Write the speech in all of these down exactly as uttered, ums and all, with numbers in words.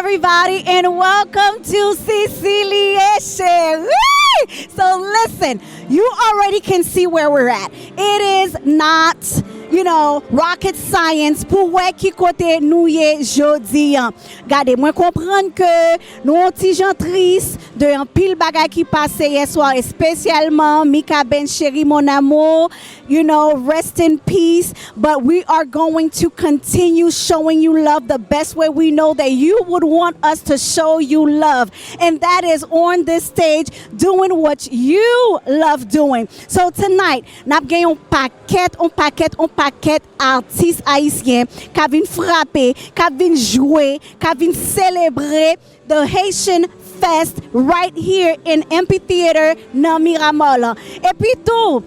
Everybody, and welcome to Sisilie Chérie. So listen, you already can see where we're at. It is not, you know, rocket science pou wè ki kote nou ye jodi an. Gade, mwen konprann ke nou yon ti jan tris de anpil bagay ki pase yèswa, espesyalman Mika Ben Cheri, mon amour, you know, rest in peace. But we are going to continue showing you love the best way we know that you would want us to show you love. And that is on this stage doing what you love doing. So tonight, n ap gen yon pakèt, yon pakèt, yon pakèt atis ayisyen k ap vin frape, k ap vin jwe, k ap vin selebre the Haitian Fest right here in Amphitheater nan Miramar lan. Epi tou,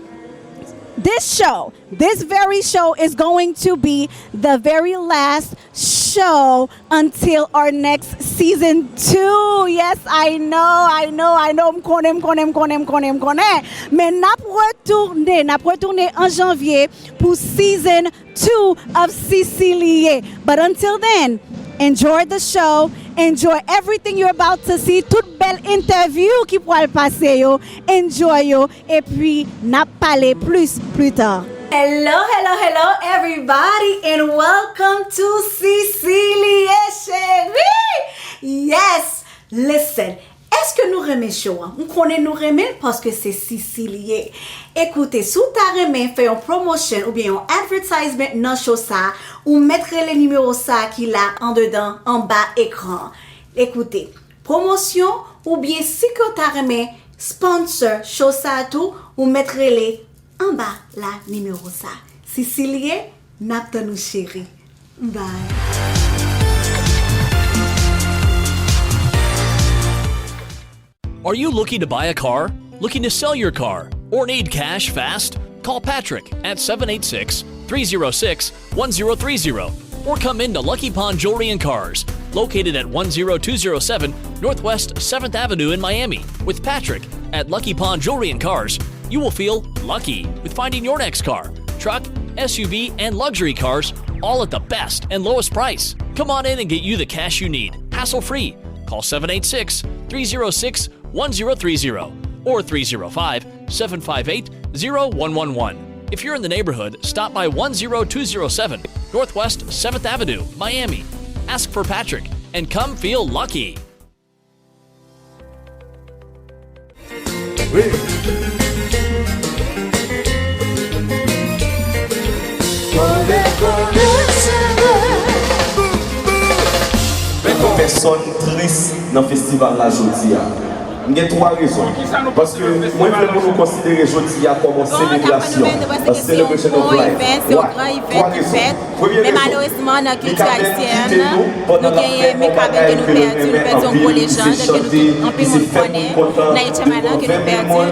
this show, this very show is going to be the very last show until our next season two. Yes, I know, I know, I know. M konnen, m konnen, m konnen, m konnen, m konnen, m konnen. Men n ap retounen, n ap retounen an janvye pou season two of Sisilie. But until then, enjoy the show, enjoy everything you're about to see. Tout bèl entèvyou ki pral pase yo, enjoy yo, epi n ap pale plis pli ta. Hello, hello, hello, everybody, and welcome to Sisilie Chérie! Yes! Listen, èske nou renmen show an? M konnen nou renmen l paske se Sisi li ye. Ekoute, si w ta renmen fè yon promotion oubyen yon advertisement nan show sa a, ou mèt rele nimewo sa a ki la andedan, anba ekran an. Ekoute, pwomosyon oubyen si ke w ta renmen sponsor show sa a tou, ou mèt rele anba la nimewo sa. Sisi li ye, n ap tann ou cheri. Bye. Are you looking to buy a car? Looking to sell your car? Or need cash fast? Call Patrick at seven eight six, three zero six, one zero three zero or come into Lucky Pond Jewelry and Cars, located at one zero two zero seven Northwest seventh Avenue in Miami. With Patrick at Lucky Pond Jewelry and Cars, you will feel lucky with finding your next car, truck, S U V, and luxury cars, all at the best and lowest price. Come on in and get you the cash you need, hassle free. Call seven eight six, three zero six, one zero three zero or three zero five, seven five eight, zero one one one. If you're in the neighborhood, stop by one zero two zero seven Northwest seventh Avenue, Miami. Ask for Patrick and come feel lucky. Pèsonn tris nan festival la jodi a. M gen twa rezon. Paske mwen vle pou nou konsidere jodi a kòm yon selebrasyon, a celebration of life. Why? Twa rezon. Premye rezon, Mikaben kite nou pandan l ap fè yon bagay ke l renmen anpil, ki se chante, ki se fè moun kontan, ki konvèk moun, li kite nou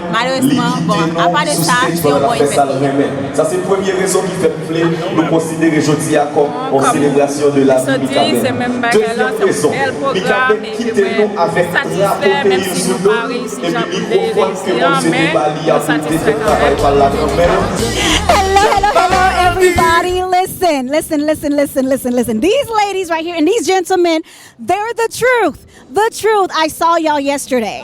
sou stage pandan l ap fè sa l renmen. Sa se premye rezon ki fè m vle nou konsidere jodi a kòm yon selebrasyon de lavi Mikaben. Dezyèm rezon, Mikaben kite nou avèk drapo peyi l sou do l, epi mikwofòn ke Bondye te ba li a pou l te fè travay pa l la kanmenm. Hello, hello, hello, everybody. Listen, listen, listen, listen, listen, listen. These ladies right here and these gentlemen, they're the truth. The truth. I saw y'all yesterday.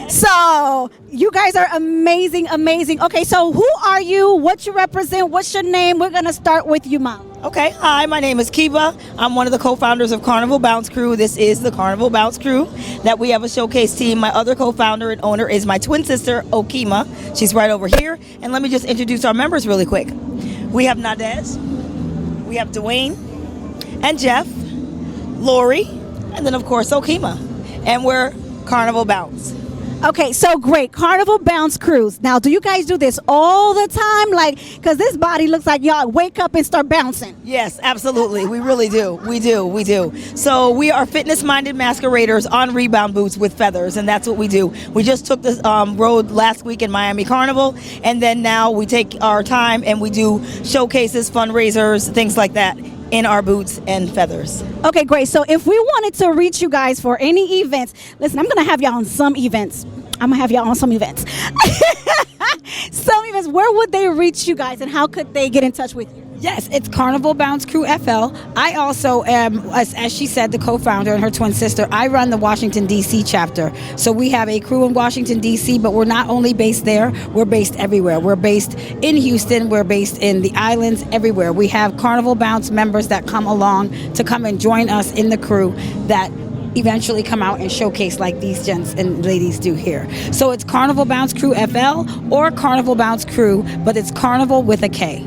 So, you guys are amazing, amazing. Okay, so who are you? What you represent? What's your name? We're going to start with you, Mom. Okay, hi, my name is Kiba. I'm one of the co founders of Carnival Bounce Crew. This is the Carnival Bounce Crew that we have a showcase team. My other co founder and owner is my twin sister, Okima. She's right over here. And let me just introduce our members really quick. We have Nadej, we have Dwayne, and Jeff, Lori, and then of course Okima. And we're Carnival Bounce. Okay, so great. Carnival Bounce Cruise. Now, do you guys do this all the time? Like, because this body looks like y'all wake up and start bouncing. Yes, absolutely. We really do. We do. We do. So we are fitness-minded masqueraders on rebound boots with feathers, and that's what we do. We just took the um, road last week in Miami Carnival, and then now we take our time and we do showcases, fundraisers, things like that in our boots and feathers. Okay, great. So if we wanted to reach you guys for any events, listen, I'm gonna have y'all on some events. I'm gonna have y'all on some events. Some events. Where would they reach you guys, and how could they get in touch with you? Yes, it's Carnival Bounce Crew F L. I also am, as, as she said, the co founder and her twin sister. I run the Washington, D C chapter. So we have a crew in Washington, D C, but we're not only based there, we're based everywhere. We're based in Houston, we're based in the islands, everywhere. We have Carnival Bounce members that come along to come and join us in the crew that eventually come out and showcase like these gents and ladies do here. So it's Carnival Bounce Crew F L or Carnival Bounce Crew, but it's Carnival with a K.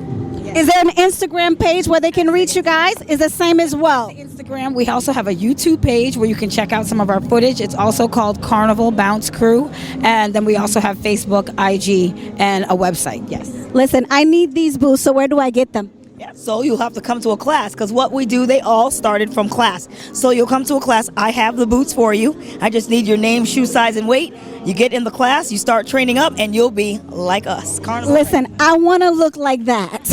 Is there an Instagram page where they can reach you guys? Is the same as well. Instagram. We also have a YouTube page where you can check out some of our footage. It's also called Carnival Bounce Crew. And then we also have Facebook, I G, and a website. Yes. Listen, I need these boots, so where do I get them? Yeah, so you'll have to come to a class because what we do, they all started from class. So you'll come to a class. I have the boots for you. I just need your name, shoe size, and weight. You get in the class, you start training up, and you'll be like us. Carnival. Listen, I want to look like that.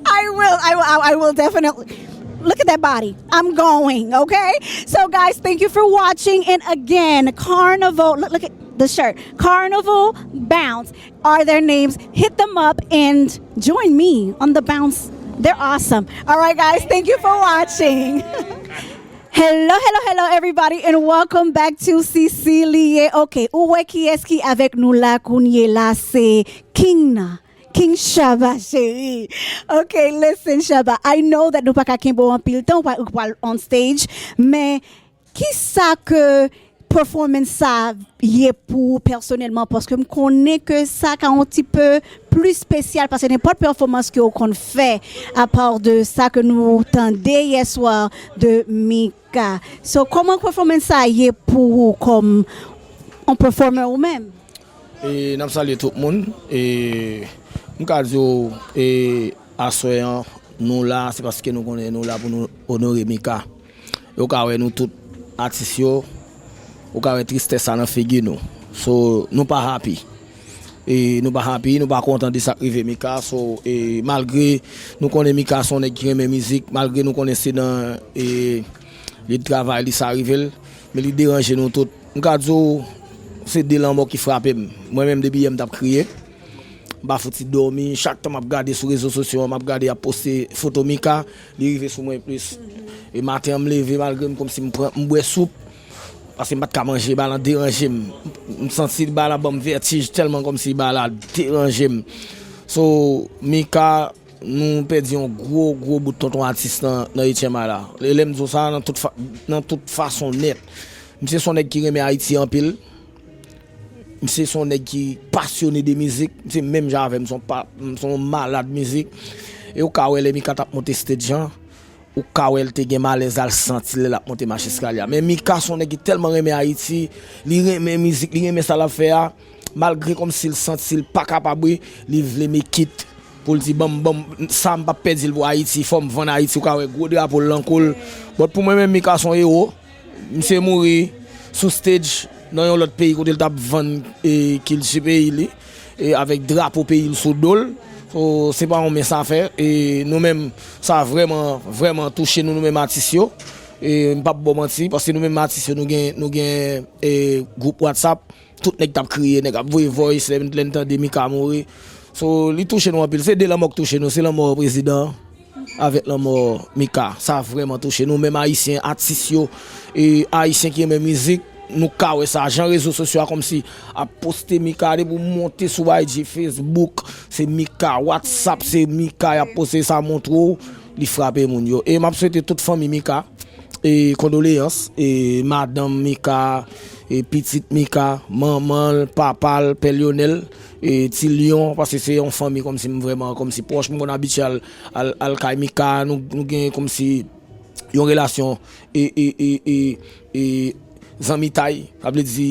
I will. I will. I will definitely. Look at that body. I'm going, okay? So, guys, thank you for watching. And again, Carnival, look, look at the shirt. Carnival Bounce are their names. Hit them up and join me on the bounce. They're awesome. All right, guys, thank you for watching. Hello, hello, hello, everybody, and welcome back to Sisiliye. Ok, ou wè kiyès ki avèk nou la kounye la, se King nan. King Shabba, cheri. Ok, listen, Shabba, I know that nou pa ka kenbe w anpil tan, ou pa- ou pral on stage, men ki sa ke performance sa ye pou ou pèsonèlman? Paske m konnen ke sa ka yon ti pe pli spesyal pase nenpòt pèfòmans ke ou konn fè, apa de sa ke nou tande yè swa de Mika. So, kòman performance sa ye pou ou kòm on performer ou menm? E n ap salye tout moun. E m ka di w, e aswè an, nou la, se paske nou konnen nou la pou nou onore Mika. E ou ka wè nou tout atis yo, ou ka wè tristès sa nan figi nou. So, nou pa happy. E nou pa happy, nou pa kontan de sa k rive Mika. So, e malgre nou konnen Mika se yon nèg ki renmen mizik, malgre nou konnen se nan e, li travay li sa rive l, men li deranje nou tout. M ka di w, se de lanmò ki frape m. Mwen menm depi yè m t ap kriye. M pa fouti dòmi. Chak tan m ap gade sou rezo sosyo an, m ap gade y ap poste foto Mika, li rive sou mwen plis. E maten an m leve, malgre m kòmsi m pran, m bwè soup, paske m pa t ka manje, bagay lan deranje m. M santi bagay la ban m vètij tèlman kòmsi bagay la deranje m. So, Mika, nou pèdi yon gwo, gwo bout tonton atis nan, nan Etyèm a la. E lè m di w sa, nan tout, fa, nan tout fason nèt. Misye se yon nèg ki renmen Ayiti anpil. Misye se yon nèg ki pasyone de mizik. Misye menm jan avè m, se yon pa, se yon malad mizik. E ou ka wè lè Mika t ap monte stage an, ou ka wè l te gen malèz al santi l lè l ap monte mach eskalye a. Men Mika se yon nèg ki tèlman renmen Ayiti, li renmen mizik, li renmen sa l ap fè a. Malgre kòmsi l santi l pa kapab, wi, li vle make it pou l di, ban m, ban m, sa m p ap pèdi l pou Ayiti, fò m vann Ayiti, ou ka wè gwo drapo l nan kou l. But pou mwen menm, Mika se yon ewo. Misye mouri sou stage nan yon lòt peyi kote l t ap vann e, kilti peyi li e avèk drapo peyi l sou do l. So, se pa yon mens afè. E nou menm, sa vrèman, vrèman touche nou, nou menm atis yo. E m p ap ba w manti, paske nou menm atis yo, nou gen, nou gen e, gwoup WhatsApp. Tout nèg t ap kriye, nèg ap voye voice lè, lè n tande Mika mouri. So, li touche nou anpil. Se de lanmò k touche nou, se lanmò prezidan an avèk lanmò Mika. Sa vrèman touche nou menm Ayisyen, atis yo, e Ayisyen ki renmen mizik, nou ka wè sa. Jan rezo sosyo a kòmsi ap poste Mika, depi w monte sou I G, Facebook, se Mika, WhatsApp, se Mika, y ap poste sa, montre w, li frape moun yo. E m ap swete tout fanmi Mika, e kondoleyans, e madanm Mika, e pitit Mika, manman l, papa l, pè Lyonèl, e ti Lyon, paske se yon fanmi kòmsi m vrèman kòmsi pwòch, m konn abitye al, al, al kay Mika, nou, nou gen kòmsi yon relasyon e, e, e, e, e zanmitay, sa vle di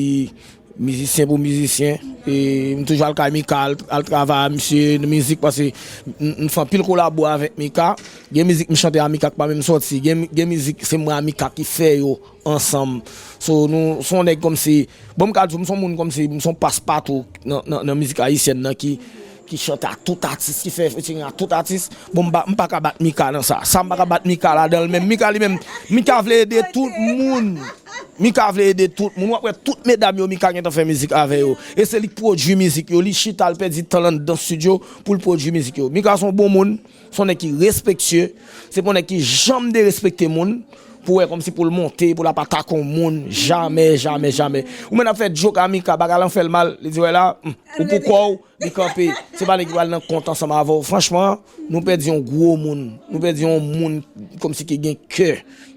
mizisyen pou mizisyen. E m toujou al kay Mika, al, al travay a misye nan mizik, paske m, m fè anpil kolabo avèk Mika. Gen mizik m chante a Mika k pa menm sòti. Gen, gen mizik se mwen a Mika ki fè yo ansanm. So, nou, se yon nèg kòmsi, bon, m ka di w, m se yon moun kòmsi, m se yon paspatou nan, nan, nan mizik ayisyèn nan ki, ki chante a tout atis, ki fè featuring a tout atis. Bon, m pa, m pa ka bat Mika nan sa. Sa m pa ka bat Mika ladan l menm. Mika li menm, Mika vle ede tout moun. Mika vle ede tout moun. W ap wè tout medam yo Mika gentan fè mizik avè yo. E se li k pwodui mizik yo. Li chita, l pèdi tan l anndan estidyo pou l pwodui mizik yo. Mika se yon bon moun, se yon nèg ki respektye, se pa yon nèg ki janm derespekte moun, pou wè kòmsi pou l monte, pou l ap atake yon moun. Jamè, jamè, jamè. Ou menm ap fè djok a Mika, bagay lan fè l mal, li di, wè la, hmm, ou pou kò w, li kanpe. Se pa nèg ki pral nan kont ansanm avè w. Franchman, nou pèdi yon gwo moun. Nou pèdi yon moun kòmsi ki gen kè,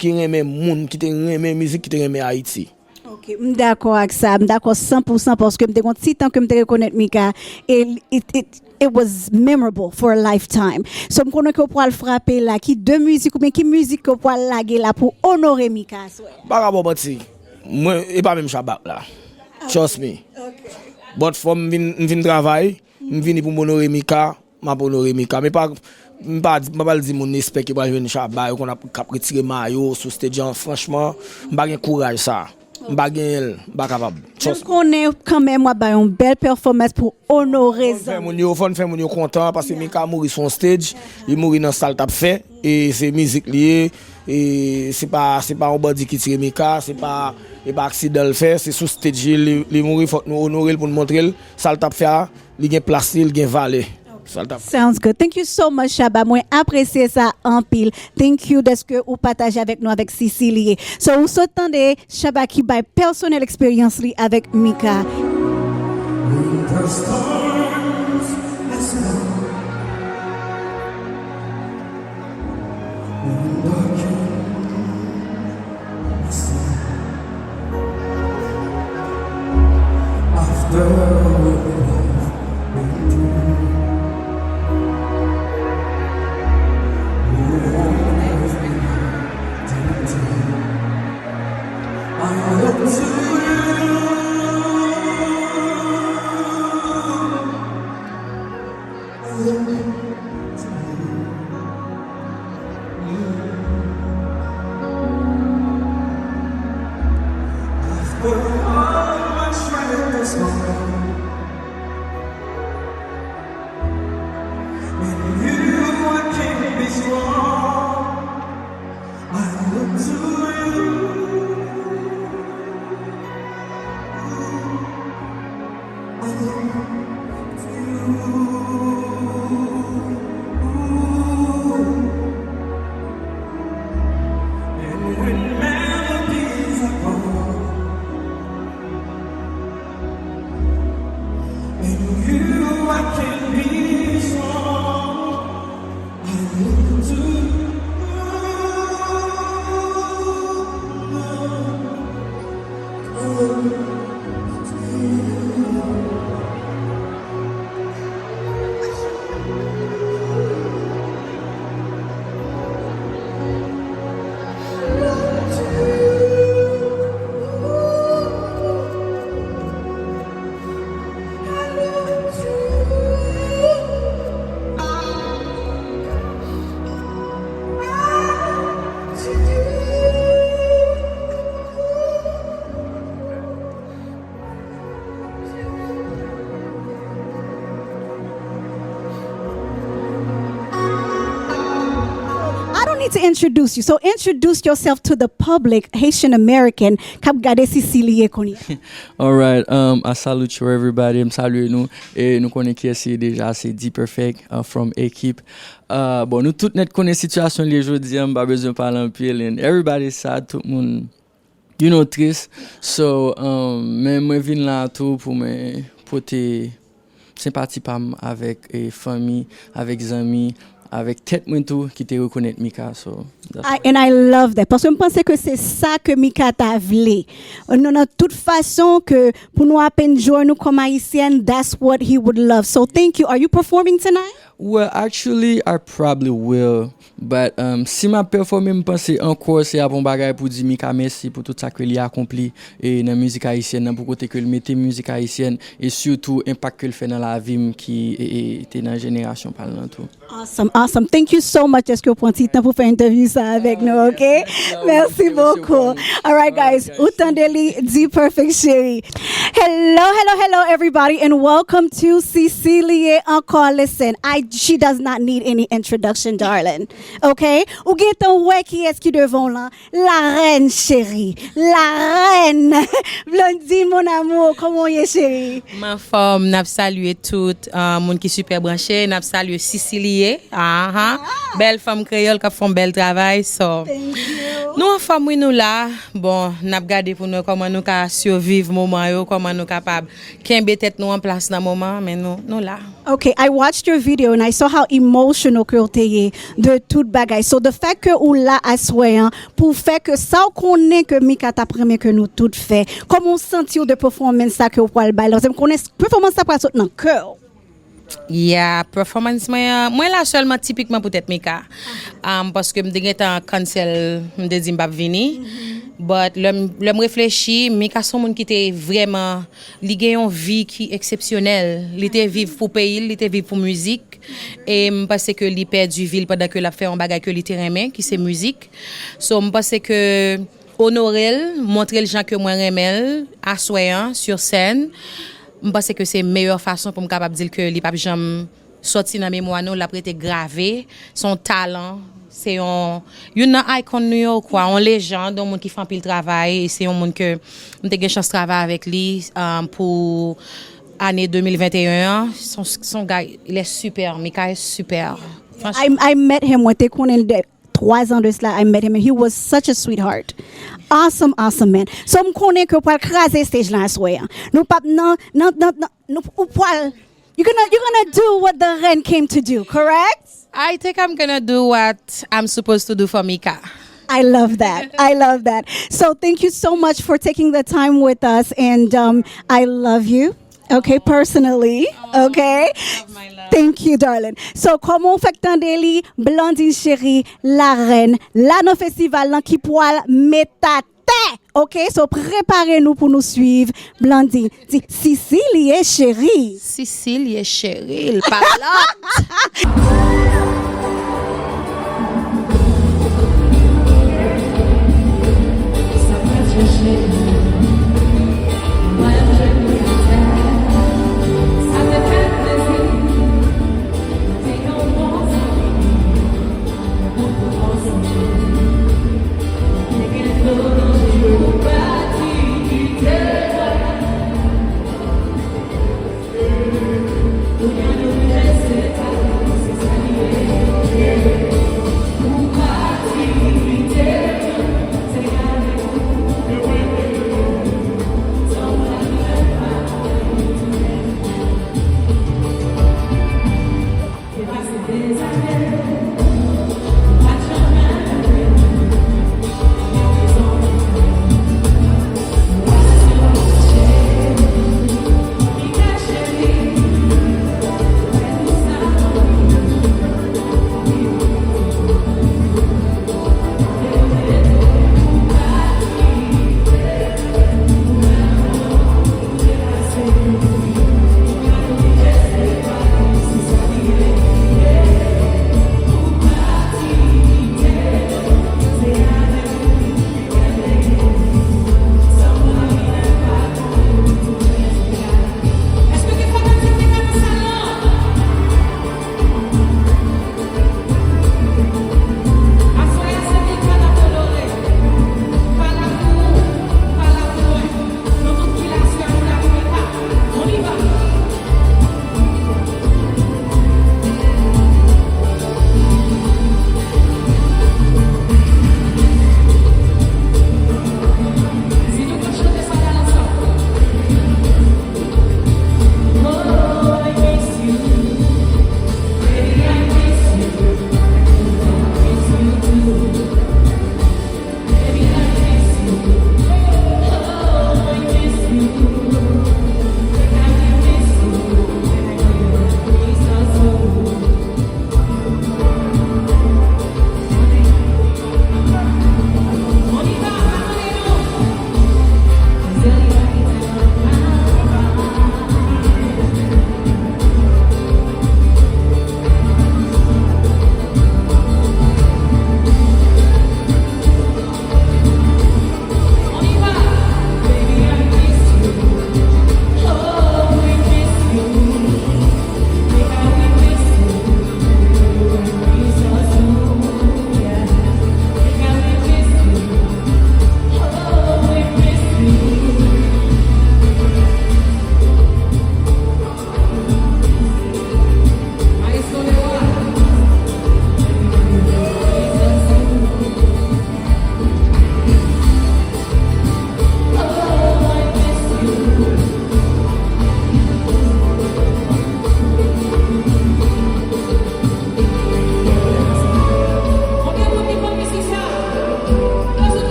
ki renmen moun, ki te renmen mizik, ki te renmen Ayiti. Ok, m dakò ak sa, m dakò san pou san paske m te gon ti tan ke m te rekonèt Mika e it, it, it was memorable for a lifetime. So m konnen ke w pral frape la, ki de mizik oubyen ki mizik ke w pral lage la pou onore Mika aswè? M pa ka ba w manti, mwen, e pa menm Shabak la. Trust me. Ok. But fò m vin, m vin travay, m vini pou m onore Mika, m ap onore Mika. Men pa, m pa, m pa pral di moun respè ke pral jwenn Shabba, yo konn ap, k ap retire mayo sou stage an. Franchman, m pa gen kouraj sa. M pa genyen l, m pa kapab. Men m konnen kanmenm w ap bay yon bèl pèfòmans pou onore zanmi. Fò n fè moun yo, fò n fè moun yo kontan, paske Mika mouri sou yon stage, li mouri nan sa l t ap fè, e se mizik li ye, e se pa, se pa yon bandi ki tire Mika, se pa, e pa aksidan l fè, se sou stage li, li mouri, fòk nou onore l pou n montre l, sa l t ap fè a, li gen plas li, li gen valè. Sa l t ap fè. Sounds good. Thank you so much, Shabba. Mwen apresye sa anpil. Thank you dèske ou pataje avèk nou avèk Cicilie. So, ou sot tande Shabba ki bay pèsonèl eksperyans li avèk Mika. I don't need to introduce you, so introduce yourself to the public, Haitian American, k ap gade Cicilie kounye a. Alright, um, I salute you everybody, m salye nou, e nou konnen kiyès li ye deja, se D-Perfect, uh, from Ekip. Uh, bon, nou tout nèt konnen sitiyasyon li ye jodi a, m pa bezwen pale anpil, and everybody sad, tout moun you know, tris. So, um, men mwen vin la tou pou mwen pote senpati pa m avèk, eh, fanmi, avèk zanmi, avèk tèt mwen tou ki te rekonèt Mika. So, that's I, and I love that. Paske m panse ke se sa ke Mika ta vle. Nou, nan tout fason ke pou nou ap enjoy nou kòm Ayisyen, that's what he would love. So, thank you. Are you performing tonight? Well, actually, I probably will. But, um, si m ap pèfòme, m panse ankò se ap yon bagay pou di Mika mèsi pou tout sa ke li akonpli, e nan mizik ayisyèn nan, pou kote ke l mete mizik ayisyèn, e sitou enpak ke l fè nan lavi m ki, e, e, te nan jenerasyon pa l lan tou. Awesome, awesome. Thank you so much dèske w pran ti tan pou fè entèvyou sa avèk nou, ok? Mèsi bokou. Alright, guys, ou tande li, D-Perfect cheri. Hello, hello, hello, everybody, and welcome to Cicilie Encore. Listen, I She does not need any introduction, darling. Ok? Ou gentan wè kiyès ki devan w lan. La reine chérie. La reine. Blondine, mon amour, kòman w ye, chérie? M anfòm, n ap salye tout uh, moun ki sipè branche, n ap salye Sisilie. Aha. Bèl fanm kreyòl k ap fè yon bèl travay. So. Nou anfòm, wi, nou la. Bon, n ap gade pou nou kòman nou ka siviv moman yo, kòman nou kapab kenbe tèt nou an plas nan moman, men nou, nou la. Ok, I watched your video and I saw how emotional ke w te ye de tout bagay. So the fact ke ou la aswè an pou fè ke sa w konnen ke Mika t ap renmen ke nou tout fè. Kòman w santi w de performance sa ke w pral bay la? Paske m konnen performance sa pral sot nan kè w. Yeah, performance mwen an, mwen la sèlman tipikman poutèt Mika. Um, paske m te gentan cancel, m te di m p ap vini. But lè m, lè m reflechi, Mika se yon moun ki te vrèman, li gen yon vi ki eksepsyonèl. Li te viv pou peyi l, li te viv pou mizik. E m panse ke li pèdi vi l pandan ke l ap fè yon bagay ke li te renmen, ki se mizik. So, m panse ke onore l, montre l jan ke mwen renmen l, aswè an, sur scène. M panse ke se meyè fason pou m kapab di l ke li p ap janm sòti nan memwa nou, l ap rete grave. Se yon talan, se yon, youn nan icon nou yo, kwa, yon lejand, yon moun ki fè anpil travay, e se yon moun ke m te gen chans travay avèk li, um, pou ane de mil venteyen an. Se yon, se yon gars, il est super, Mika est super. Franchement. I, I met him, mwen te konnen l de twa zan de sila, I met him and he was such a sweetheart. Awesome, awesome man. So m konnen ke w pral kraze stage la aswè an. Nou p ap nan, nan, nan, nan, nou, ou pral, you're gonna, you're gonna do what the reine came to do, correct? I think I'm gonna do what I'm supposed to do for Mika. I love that. I love that. So thank you so much for taking the time with us, and um, I love you. Okay, personally. Okay. Love, my love. Thank you, darling. So, kòman w fèk tande li, Blondine Chérie, la reine, la nan festival lan ki pral met atè. Ok, so prepare nou pou nou swiv Blondine. Di, Sisilie chérie. Sisilie chérie, l pa lòt.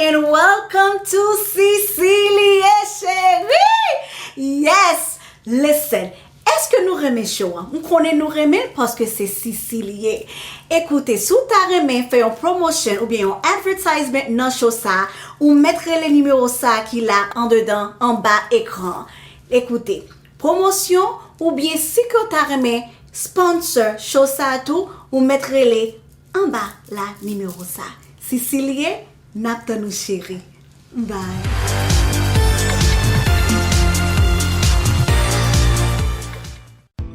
And welcome to Sisi Li Ye Cheri! Yes! Listen, èske nou renmen show an? M konnen nou renmen l paske se Sisi Li Ye. Ekoute, si w ta renmen fè yon promotion oubyen yon advertisement nan show sa a, ou mèt rele nimewo sa a ki la andedan, anba ekran an. Ekoute, pwomosyon oubyen si ke w ta renmen sponsor show sa a tou, ou mèt rele anba la nimewo sa. Sisi Li Ye, n ap tann ou cheri. Bye.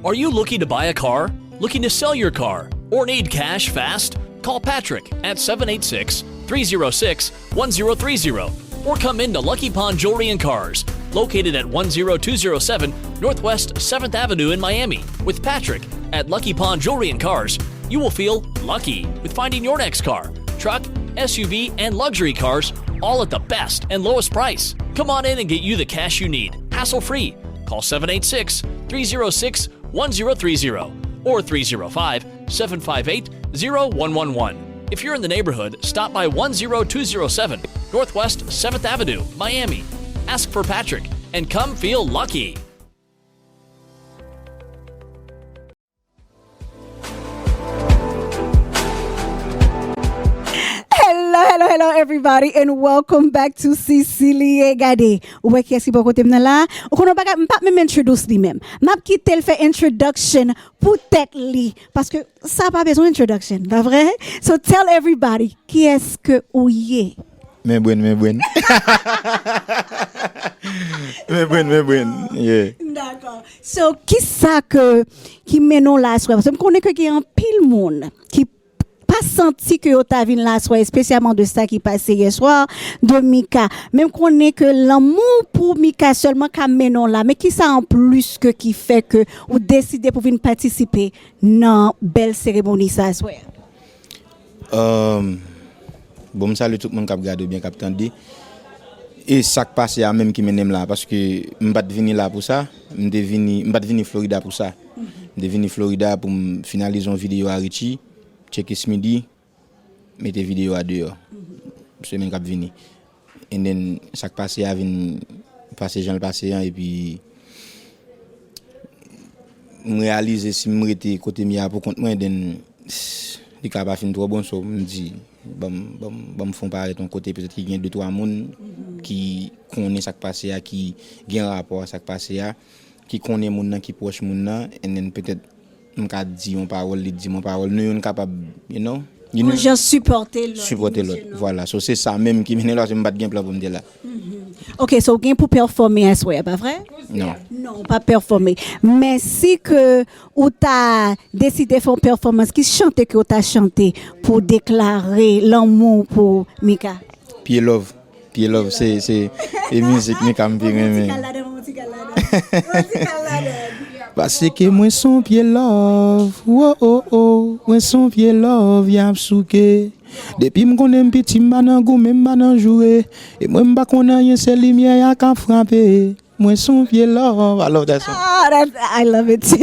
Are you looking to buy a car? Looking to sell your car? Or need cash fast? Call Patrick at seven eight six, three zero six, one zero three zero or come into Lucky Pond Jewelry and Cars, located at one zero two zero seven Northwest seventh Avenue in Miami. With Patrick at Lucky Pond Jewelry and Cars, you will feel lucky with finding your next car, truck, S U V, and luxury cars, all at the best and lowest price. Come on in and get you the cash you need, hassle free. Call seven eight six, three zero six, one zero three zero or three zero five, seven five eight, zero one one one. If you're in the neighborhood, stop by one zero two zero seven Northwest seventh Avenue, Miami. Ask for Patrick and come feel lucky. Hello, hello, hello, everybody, and welcome back to Sisi Li Ye. Gade, ou wè kiyès ki bò kote m nan la? Ou konnen bagay, m p ap menm introduce li menm. M ap kite l fè introduction pou tèt li. Paske sa pa bezwen introduction, pa vre? So tell everybody, kiyès ke ou ye? Men brenn, men brenn. Men brenn, men brenn. Yeah. Dakò. So, kisa ke ki mennen w la aswè? Paske m konnen ke gen anpil moun ki pa santi ke yo ta vin la aswè, espesyalman de sa ki pase yè swa, de Mika. Men m konnen ke lanmou pou Mika sèlman ka mennen w la. Men kisa anplis ke ki fè ke ou deside pou vin patisipe nan bèl seremoni sa aswè a? Bon, m salye tout moun k ap gade oubyen k ap tande. E sa k pase a menm ki mennen m la, paske m pa t vini la pou sa. M te vini, m pa t vini Florida pou sa. M te vini Florida pou m finalize yon videyo a Richie, Tcheke Smidy, mete videyo a deyò. Semèn k ap vini. And then, sa k pase a vin pase jan l pase an, epi m reyalize si m rete kote m ye a pou kont mwen, then li ka pa fin twò bon, so m di, ban m, ban m, ban m fè yon parèt yon kote, petèt ki gen de twa moun ki konnen sa k pase a, ki gen rapò a sa k pase a, ki konnen moun nan, ki pwòch moun nan, and then petèt m ka di yon pawòl, li di m yon pawòl, nou youn kapab, you know, you know, Yon jan sipòte lòt. Sipòte lòt. Vwala. So, se sa menm ki mennen la, se m pa t gen plan pou m te la. Ok, so w gen pou pèfòme aswè a, pa vre? Non. Non, ou pa pèfòme. Men si ke ou ta deside fè yon pèfòmans, ki chante ke ou ta chante pou deklare lanmou pou Mika? Pye love. Pye love, se, se e mizik Mika m pi renmen. Paske mwen se yon pye love, wo, o, o, mwen se yon pye love, y ap souke. Depi m konnen m piti, m pa nan goumen, m pa nan joure. E mwen, m pa konn anyen, se limyè a k ap frape. Mwen se yon pye love. I love that song. Ah, that, I love it too.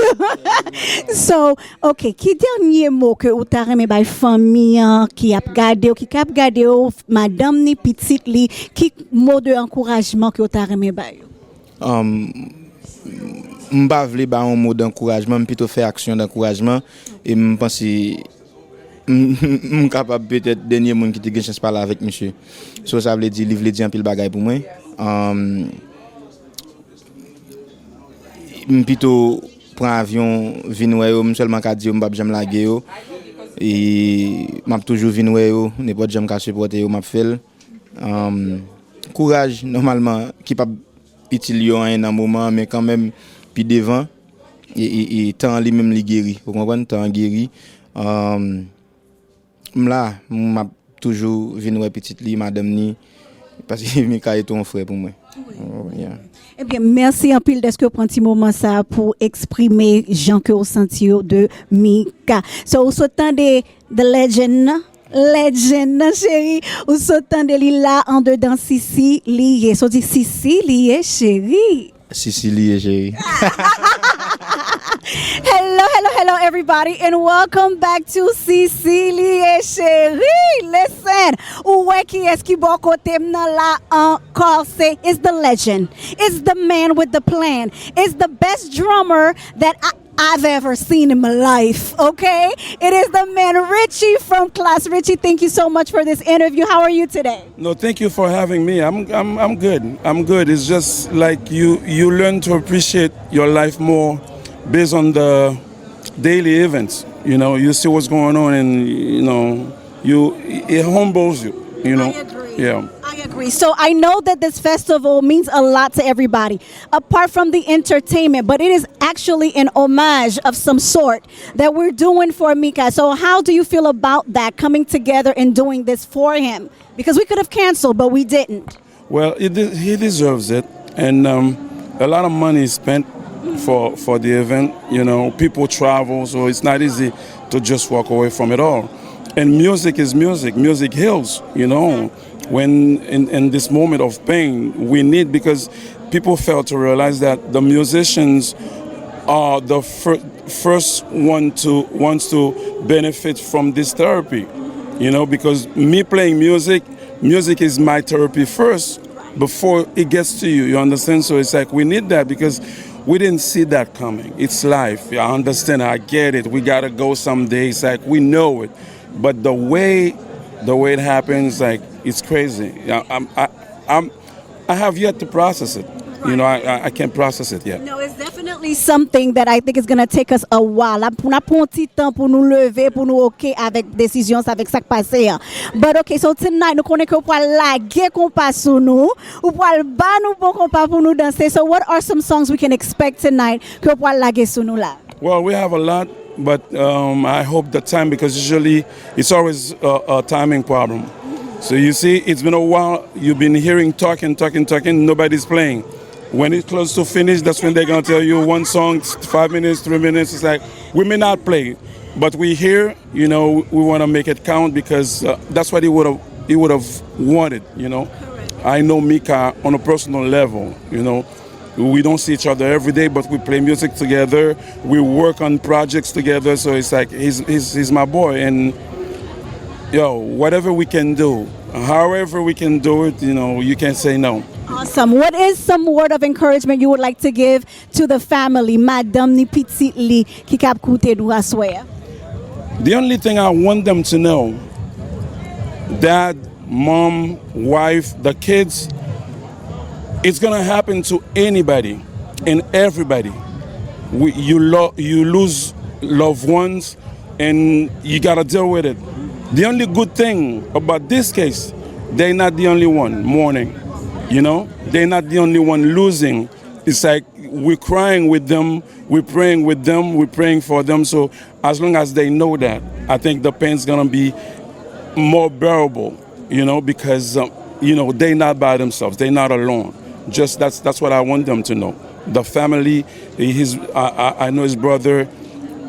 So, ok, ki dènye mo ke ou ta renmen bay fanmi an ki ap gade w, ki k ap gade w, madanm ni, pitit li, ki mo de ankourajman ke ou ta renmen bay yo? Um, m pa vle ba yon mo dankourajman, m pito fè aksyon dankourajman, e m panse m, m kapab petèt dènye moun ki te gen chans pale avèk misye. So, sa vle di, li vle di anpil bagay pou mwen. Um, m pito pran avyon vin wè yo, m sèlman ka di yo m p ap janm lage yo. E m ap toujou vin wè yo, nenpòt jan m ka sipòte yo, m ap fè l. Um, kouraj, nòmalman, ki p ap itil yo anyen nan moman an, men kanmenm, pi devan, e, e, e tan an li menm li geri, ou konprann? Tan an geri. Um, m la, m ap toujou vin wè pitit li, madanm ni, paske Mika e tou yon frè pou mwen. Oh, yeah. Ebyen, mèsi anpil dèske w pran ti moman sa a pou eksprime jan ke w santi w de Mika. So, ou sot tande The Legend nan? Legend nan, cheri. Ou sot tande li la andedan Sisi Li Ye. So, di Sisi Li Ye, cheri. Sisi Li Ye, cheri. Hello, hello, hello, everybody, and welcome back to Cecilie Cherie. Listen, ou wè kiyès ki bò kote m nan la ankò? Se, it's the legend. It's the man with the plan. It's the best drummer that I, I've ever seen in my life, okay? It is the man Richie from Class. Richie, thank you so much for this interview. How are you today? No, thank you for having me. I'm I'm I'm good. I'm good. It's just like you you learn to appreciate your life more based on the daily events. You know, you see what's going on, and you know, you it humbles you. You know, I agree. Yeah. I agree. So I know that this festival means a lot to everybody, apart from the entertainment, but it is actually an homage of some sort that we're doing for Mika. So how do you feel about that, coming together and doing this for him? Because we could have canceled, but we didn't. Well, he, de- he deserves it, and um, a lot of money is spent for for the event. You know, people travel, so it's not easy to just walk away from it all. And music is music. Music heals. You know, when in in this moment of pain, we need, because people fail to realize that the musicians are the fir- first one to wants to benefit from this therapy. You know, because me playing music, music is my therapy first before it gets to you. You understand? So it's like we need that because we didn't see that coming. It's life. I understand. I get it. We gotta go someday. It's like we know it, but the way, the way it happens, like, it's crazy. I, I'm, I, I'm, I have yet to process it. You know, I, I, I can't process it yet. No, it's definitely something that I think is gonna take us a while. N ap pran yon ti tan pou nou leve, pou nou oke avèk desizyon sa, avèk sa k pase an. But okay, so tonight, nou konnen ke w pral lage konpa sou nou, ou pral ba nou bon konpa pou nou danse. So what are some songs we can expect tonight ke w pral lage sou nou la? Well, we have a lot, but um, I hope the time, because usually it's always a, a timing problem. So you see, it's been a while. You've been hearing talking, talking, talking. Nobody's playing. When it's close to finish, that's when they're gonna tell you one song, five minutes, three minutes. It's like we may not play, but we here. You know, we want to make it count because uh, that's what he would have he would have wanted. You know, I know Mika on a personal level. You know, we don't see each other every day, but we play music together. We work on projects together. So it's like he's he's he's my boy, and yo, whatever we can do, however we can do it, you know, you can't say no. Awesome. What is some word of encouragement you would like to give to the family, madanm ni pitit li ki k ap koute nou aswè a? The only thing I want them to know, dad, mom, wife, the kids, it's gonna happen to anybody and everybody. We, you, lo- you lose loved ones and you gotta deal with it. The only good thing about this case, they're not the only one mourning. You know, they're not the only one losing. It's like we're crying with them, we're praying with them, we're praying for them. So as long as they know that, I think the pain's gonna be more bearable, you know, because um, you know they're not by themselves, they're not alone. Just that's that's what I want them to know. The family, his I, I, I know his brother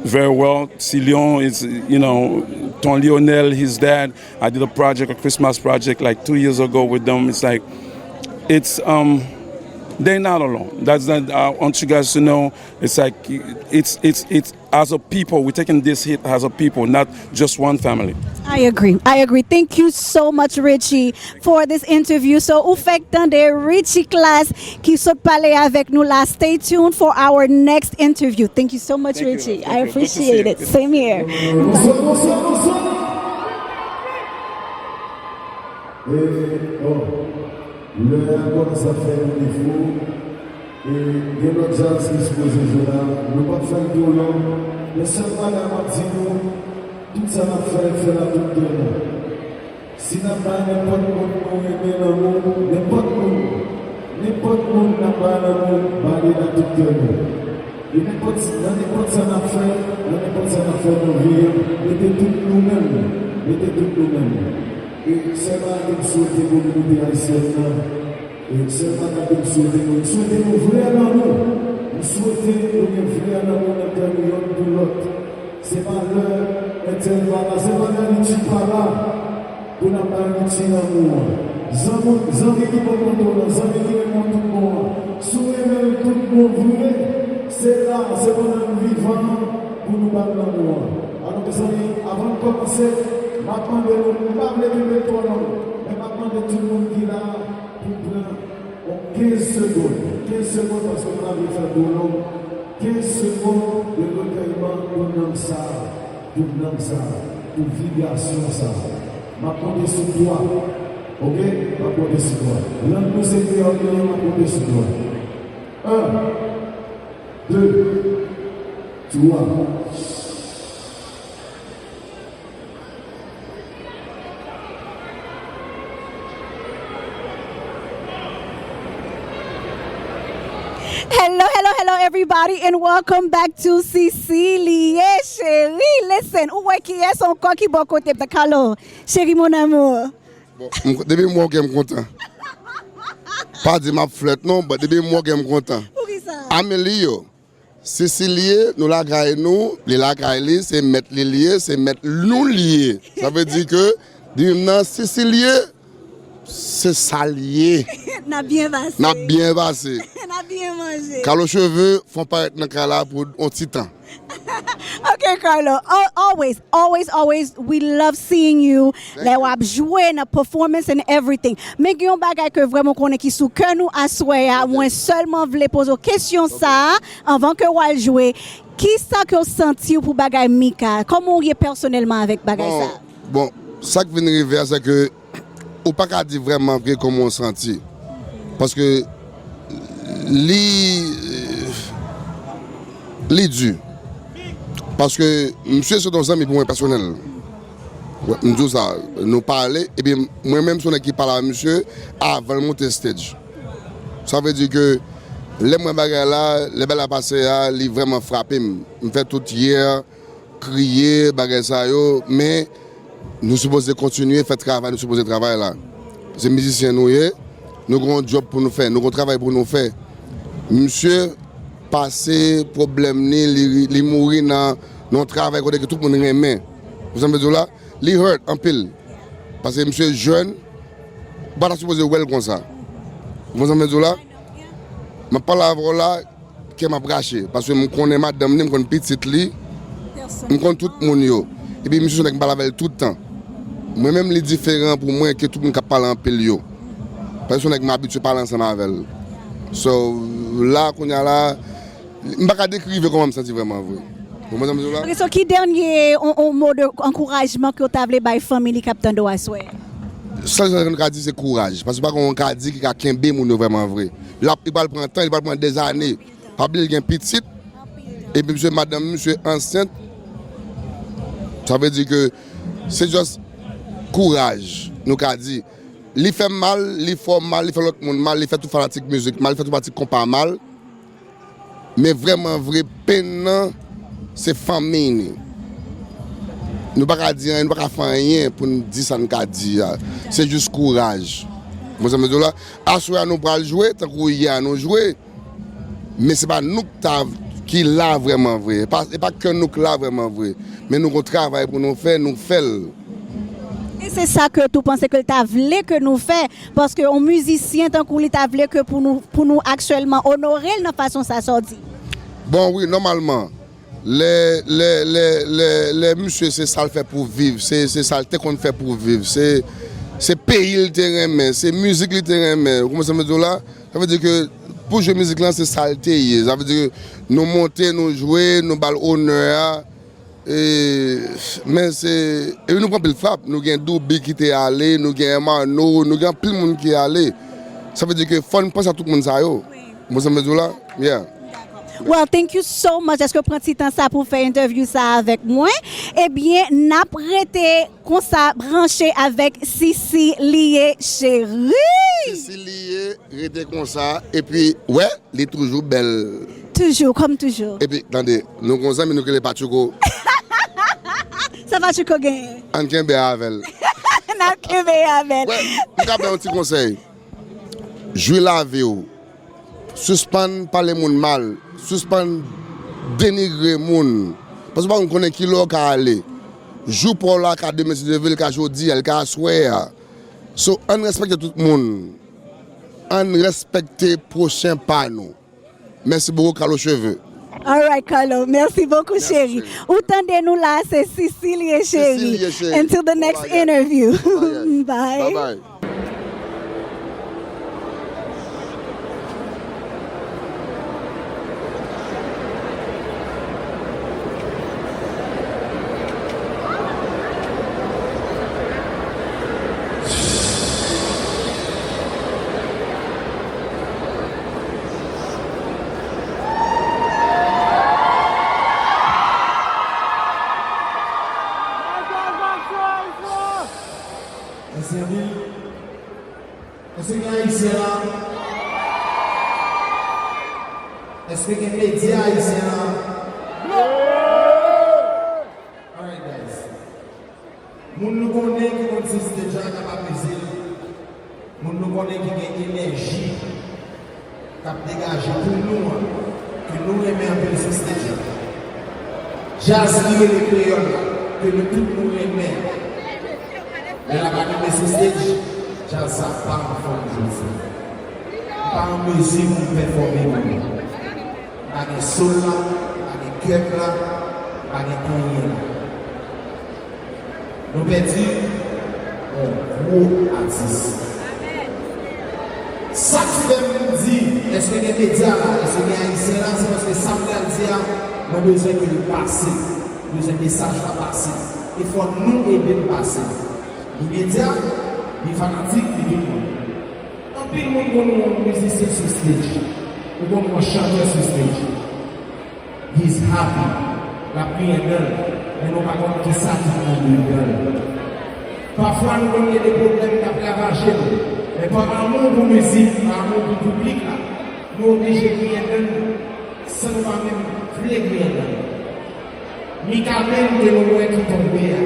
very well. Silion is, you know, Ton Lionel, his dad. I did a project, a Christmas project, like two years ago with them. It's like, it's um, they're not alone. That's that I want you guys to know. It's like it's it's it's as a people, we're taking this hit as a people, not just one family. I agree. I agree. Thank you so much, Richie, for this interview. So, ou fèk tande Richie Class ki sot pale avèk nou la. Stay tuned for our next interview. Thank you so much, Richie. I appreciate it. Same here. Bonswa, bonswa, bonswa. E, bon, lè a kòmanse ap fè nou defo, e gen lòt djaz ki sipoze jwe la, nou p ap fè l twò long, men sèl bagay m ap di nou, tout sa n ap fè, fè l ak tout kè nou. Si n ap bay nenpòt moun nou renmen lanmou, nenpòt moun, nenpòt moun n ap bay lanmou, ba li ak tout kè nou. E nenpòt, nan nenpòt sa n ap fè, nan nenpòt sa n ap fè nan vi an, mete tout nou menm, mete tout nou menm. E sèl bagay ke m swete kominote ayisyèn nan, e sèl bagay ke m swete nou, m swete nou vrè lanmou. M swete nou gen vrè lanmou nan kè nou yonn pou lòt. Se pa lè entèl pa la, se pa lè Richie pa la pou n ap bay Richie lanmou an. Zanmi, zanmi ki pran konpòtman, zanmi ki renmen w tout bon an. Si w renmen l tout bon vre, Se la, se pandan n vivan pou nou ba l lanmou an. Alò, mezanmi, avan n kòmanse, m ap mande nou, m pa vle kenbe l twò long, men m ap mande tout moun ki la pou pran yon kenz segonn. Kenz segonn, paske m pa vle fè l twò long. Kenz segonn de rekèyman pou nanm sa a, pou nanm sa a, pou vibrasyon sa a. M ap konte sou twa. Oke? M ap konte sou twa. Lang nou se kreyòl li ye, m ap konte sou twa. En, de, twa. Hello, hello, hello, everybody, and welcome back to Cecilie Cherie. Listen, ou wè kiyès ankò ki bò kote m, Carlo, chéri, mon amour. Bon, m- depi m wè w gen m kontan. Pa di m ap flèt non, but depi m wè w gen m kontan. Poukisa? Amelly yo, Cecilie, nou lakay nou, li lakay li, se mèt li li ye, se mèt nou li ye. Sa vle di ke depi m nan Cecilie, se sa li ye. N ap byen pase. N ap byen pase. N ap byen manje. Carlo Cheveux fon parèt nan kay la pou yon ti tan. Ok, Carlo. Al- Always, always, always, we love seeing you. Lè w ap jwe nan performance and everything. Men gen yon bagay ke vrèman konnen ki sou kè nou aswè a. Mwen sèlman vle poze w kesyon sa a, anvan ke w al jwe. Kisa ke w santi w pou bagay Mika? Kòman w ye pèsonèlman avèk bagay sa a? Bon, sa k vin rive a, se ke ou pa ka di vrèman vre kòman w santi. Paske li li di. Paske misye se yon zanmi pou mwen pèsonèl. M di w sa, nou pale, epi mwen menm se yon nèg ki pale a misye avan l monte stage. Sa vle di ke lè mwen bagay la, lè bagay la pase a, li vrèman frape m. M fè tout yè, kriye, bagay sa yo, men nou sipoze kontinye fè travay nou sipoze travay la. Se mizisyen nou ye, nou gen yon djòb pou nou fè, nou gen yon travay pou nou fè. Misye pase pwoblèm li, li, li mouri nan, nan yon travay kote ke tout moun renmen. Ou sa m vle di w la? Li hurt anpil. Paske misye jèn, ou pa ta sipoze wè l konsa. Ou konprann sa m vle di w la? M ap pale avè w la, kè m ap rache. Paske m konnen madanm li, m konn pitit li, m konn tout moun yo. Epi misye se yon nèg m pale avè l tout tan. Mwen menm li diferan pou mwen ke tout moun k ap pale anpil yo. Paske se yon nèg m abitye pale ansanm avè l. So, la, kounye a la, m pa ka dekri vre kòman m santi vrèman vre. Ou konprann sa m di w la? Ok, so ki dènye on, on mo de ankourajman ke w ta vle bay fanmi li k ap tande w aswè? Sèl sa nou ka di se kouraj. Paske pa gen yon ka di ki ka kenbe moun yo vrèman vre. L ap, li pral pran tan, li pral pran dèzane. Pa bliye l gen pitit. Epi misye, madanm misye ansent. Sa vle di ke se just kouraj nou ka di. Li fè m mal, li fè w mal, li fè lòt moun mal, li fè tout fanatik mizik mal, li fè tout fanatik konpa mal. Men vrèman vre, penn nan, se fanmi li. Nou pa ka di anyen, nou pa ka fè anyen pou n di sa n ka di a. Se jis kouraj. Ou konprann sa m vle di w la? Aswè a nou pral jwe, tankou yè a nou jwe. Men se pa nou k ta, ki la vrèman vre. E pa, e pa kè nou k la vrèman vre. Men nou gon travay pou nou fè, nou fè l. E se sa ke tou panse ke l ta vle ke nou fè. Paske yon mizisyen tankou li ta vle ke pou nou, pou nou aktyèlman onore l nan fason sa sa w di. Bon, wi, nòmalman, lè, lè, lè, lè, lè misye se sa l fè pou viv, se, se sa l te konn fè pou viv, se, se peyi l te renmen, se mizik li te renmen, ou konprann sa m vle di w la? Sa vle di ke pou jwe mizik lan, se sa l te ye. Sa vle di ke nou monte, nou jwe, nou ba l onè a. E, men se, epi nou pran anpil frap. Nou gen Douby ki te ale, nou gen Hermano, nou gen anpil moun ki ale. Sa vle di ke fò n panse a tout moun sa yo. Ou konprann sa m vle di w la? Yeah. Well, thank you so much dèske w pran ti tan sa pou w fè entèvyou sa avèk mwen. Ebyen, n ap rete konsa branche avèk Cecilie Cherie. Cecilie, rete konsa. Epi, wè, li toujou bèl. Toujou, kòm toujou. Epi, tande, nou gon zanmi nou ki rele Patchouko. Sa Patchouko genyen? Ann kenbe avè l. N ap kenbe avè l. Wè, m ka ba yon ti konsèy. Jwi lavi w. Sispann pale moun mal. Sispann denigre moun. Paske w pa konn konnen kilè w ka ale. Jou pa w la ka demen si Dye vle, l ka jodi a, l ka aswè a. So, ann respekte tout moun. Ann respekte pwochen pa nou. Mèsi bokou, Carlo Cheveux. All right, Carlo. Merci beaucoup, chéri. Ou tande nou la, se Sisili ye, chéri. Until the next interview. Bye. Bye bye. Mèsi anpil. Èske gen Ayisyen la? Èske gen medya ayisyen la? Alright, guys. Moun nou konnen ki konn sou stage la, k ap amüze l. Moun nou konnen ki gen enèji k ap degaje pou nou an, ke nou renmen anpil sou stage la. Djaz ki rele kreyòl la, ke nou tout nou renmen. Lè l ap anime sou stage, djaz sa pa anfòm jodi a. M pa an mezi pou m pèfòme pou nou. M pa gen soul la, m pa gen kèk la, m pa gen anyen la. Nou pèdi yon gwo atis. Sa k fè m di, èske gen medya la, èske gen Ayisyen la, se paske sa m pral di a, mwen bezwen ke l pase. M bezwen mesaj la pase. E fò nou ede l pase. Li medya, li fanatik, li tout moun. Anpil moun konn wè yon mizisyen sou stage. Ou konn wè yon chantè sou stage. He's happy. L ap griyen dan l. Men nou pa konn kisa ki anndan l. Pafwa nou konn gen de pwoblèm k ap ravaje nou. Men pa amou pou mizik, pa amou pou piblik la, nou oblije griyen dan nou san nou pa menm vle griyen dan nou. Mika menm ke nou wè ki tonbe a.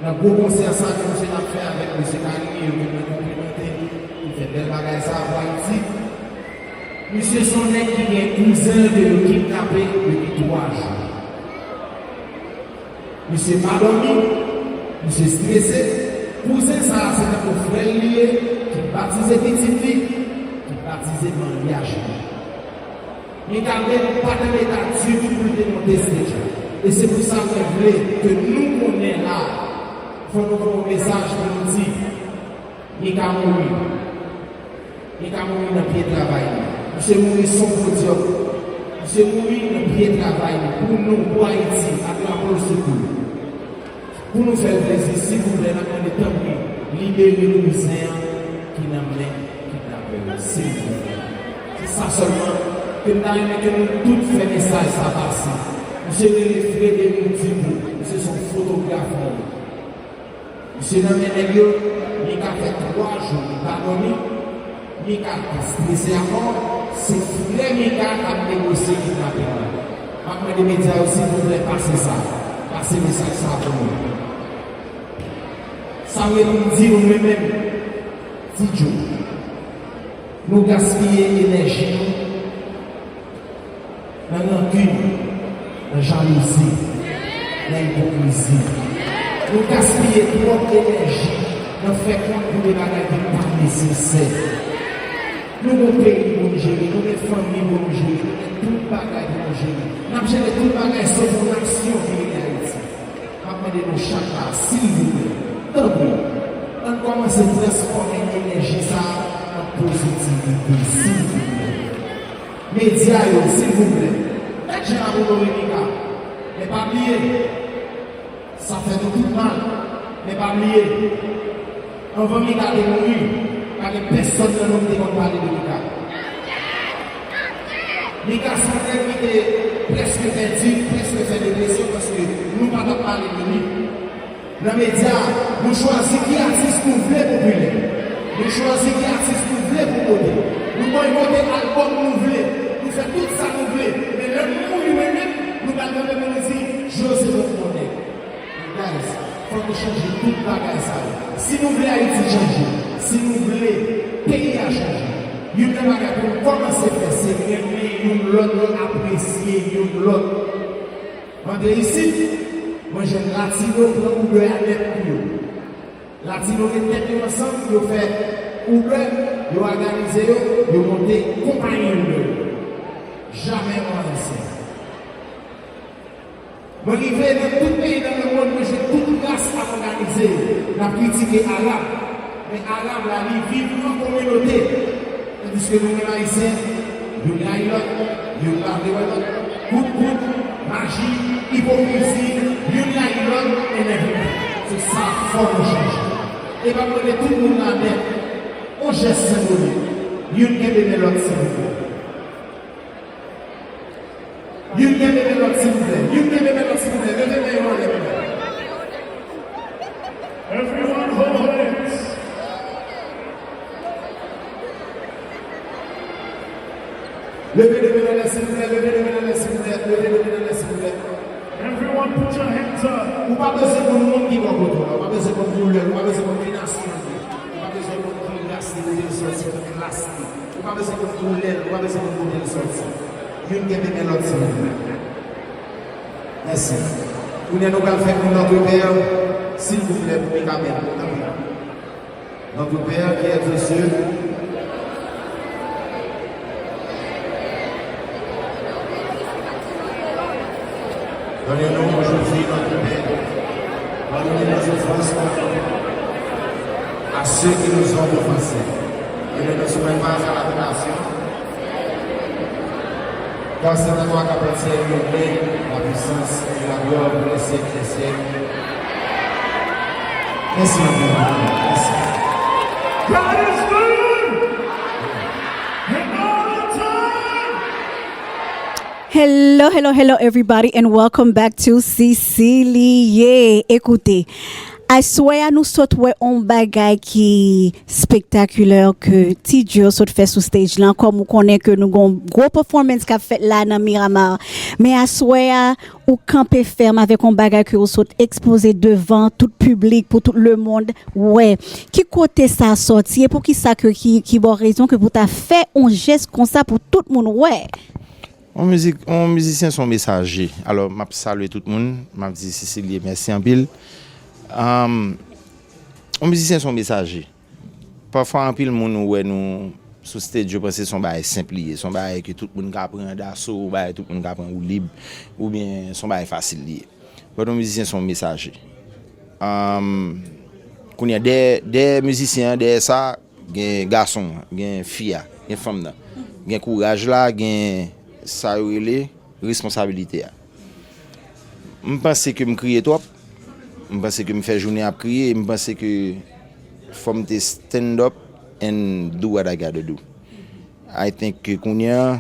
Nan gwo konsè sa ke misye t ap fè avèk mesye Carimi yo, ke mwen konplimante, li fè bèl bagay sa pou Ayiti. Misye se yon nèg ki gen kouzen l ke yo kidnape depi twa jou. Misye pa dòmi, misye strese. Kouzen sa a se tankou frè l li ye, ki batize pitit li, ki batize maryaj li. Mika menm pa t an eta ditou pou l te monte stage la. E se pou sa mwen vle ke nou konnen la, fò nou voye yon mesaj pou nou di, Mika mouri. Mika mouri nan pye travay li. Misye mouri sou podyòm. Misye mouri nan pye travay li. Pou nou, pou Ayiti, ak drapo l sou kou l. Pou nou fè l plezi, silvouplè, n ap mande tanpri, libere kouzen an ki nan men kidnapè yo, silvouplè. Se sa sèlman ke m ta renmen ke nou tout fè mesaj sa pase. Misye rele Frederick Dupont, misye se yon fotograf mwen ye. Misye nan men nèg yo, Mika fè twa jou li pa dòmi. Mika te strese amò, se frè Mika k ap negosye kidnaping la. M ap mande medya yo silvouplè pase sa, pase mesaj sa pou nou. Sa m gen pou m di nou mwen menm, Ti Djo, nou gaspiye enèji nou nan rankin, nan jalouzi, nan ipokrizi. Nou gaspiye twòp enèji nan fè kont pou de bagay ki pa nesesè. Nou gon peyi pou n jere, nou gen fanmi pou nou jere, nou gen tout bagay pou nou jere. N ap jere tout bagay sof yon nasyon ki rele Ayiti. M ap mande nou chak la, silvouplè, tanpri, ann kòmanse transfòme enèji sa a an pozitivite, silvouplè. Medya yo, silvouplè, gad jan n ap onore Mika. Men pa bliye, sa fè nou tout mal. Men pa bliye, anvan Mika te mouri, pa gen pèsòn nan nou ki te konn pale de Mika. Mika se yon nèg ki te prèske pèdi, prèske fè depresyon paske nou pa t ap pale de li. Nan medya, nou chwazi ki atis nou vle popilè. Nou chwazi ki atis nou vle pwomote. Nou boykote albòm nou vle. Nou fè tout sa nou vle. Men lè nou mouri, mwen menm, nou pral kanpe pou nou di, José Bob Monet. Guys, fò nou chanje tout bagay sa yo. Si nou vle Ayiti chanje, si nou vle peyi a chanje, youn nan bagay pou nou kòmanse fè, se renmen youn lòt e apresye youn lòt. M antre isit, mwen jwenn Latino pran Uber a nèt pou yo. Latino met tèt yo ansanm, yo fè Uber, yo òganize yo, yo monte konpayi Uber yo. Jamè an Ayisyen. Mwen rive nan tout peyi nan lemonn, mwen jwenn tout ras ap òganize. N ap kritike Arab, men Arab la, li viv an kominote. Tandiske nou menm Ayisyen, youn rayi lòt, youn pa vle wè lòt, kout kout, maji, ipokrizi, youn rayi lòt, and everything. Se sa fò nou chanje. E m ap mande tout moun la nèt, yon jès senbolik, youn kenbe men lòt, silvouplè. Youn kenbe men lòt, silvouplè. Youn kenbe men lòt, silvouplè. Leve men yo anlè, menm. Everyone hold hands. Leve de men anlè, silvouplè. Leve de men anlè, silvouplè. Leve de men anlè, silvouplè. Everyone put your hands up. Ou pa bezwen konn moun ki bò kote w la. Ou pa bezwen konn koulè l. Ou pa bezwen konn ki nasyon l ye. Ou pa bezwen konn ki ras li, kote l sòti, ki klas li. Ou pa bezwen konn koulè l, ou pa bezwen konn kote l sòti. Youn kenbe men lòt, silvouplè. Mèsi. Kounye a nou pral fè yon Notre Père, silvouplè, pou Mikaben, tanpri. Notre Père qui es aux cieux, Donne-nous aujourd'hui notre pain. Pardonne nos offenses à ceux qui nous ont offensés. Et ne nous soumets pas à la tentation, car c'est à toi qu'appartient le règne, la puissance et la gloire pour les siècles des siècles. Mèsi anpil. Mèsi. God is good. And all the time. Hello, hello, hello, everybody, and welcome back to Sisiliye. Ekoute, aswè a nou sot wè on bagay ki spektakilè ke Ti Djo sot fè sou stage lan. Kòm ou konnen ke nou gon gwo performance k ap fèt la nan Miramar. Men aswè a, ou kanpe fèm avèk on bagay ke ou sot ekspoze devan tout piblik, pou tout lemonn wè. Ki kote sa sòti e poukisa ke ki, ki ba w rezon ke pou ta fè on jès konsa pou tout moun wè? On mizik, on mizisyen se yon mesaje. Alò, m ap salye tout moun, m ap di Sisiliye mèsi anpil. Ahmm, on mizisyen se yon mesaje. Pafwa, anpil moun ou wè nou sou stage, yo panse se yon bagay senp li ye, se yon bagay ke tout moun ka pran daso, yon bagay tout moun ka pran woulib, oubyen se yon bagay fasil li ye. But on mizisyen se yon mesaje. Ahmm, kounye a, dèyè, dèyè mizisyen an, dèyè sa, gen gason an, gen fi a, gen fanm nan. Gen kouraj la, gen sa yo rele responsabilite a. M panse ke m kriye twòp, m panse ke m fè jounen ap kriye, e m panse ke fò m te stand up and do what I gotta do. I think ke kounye a,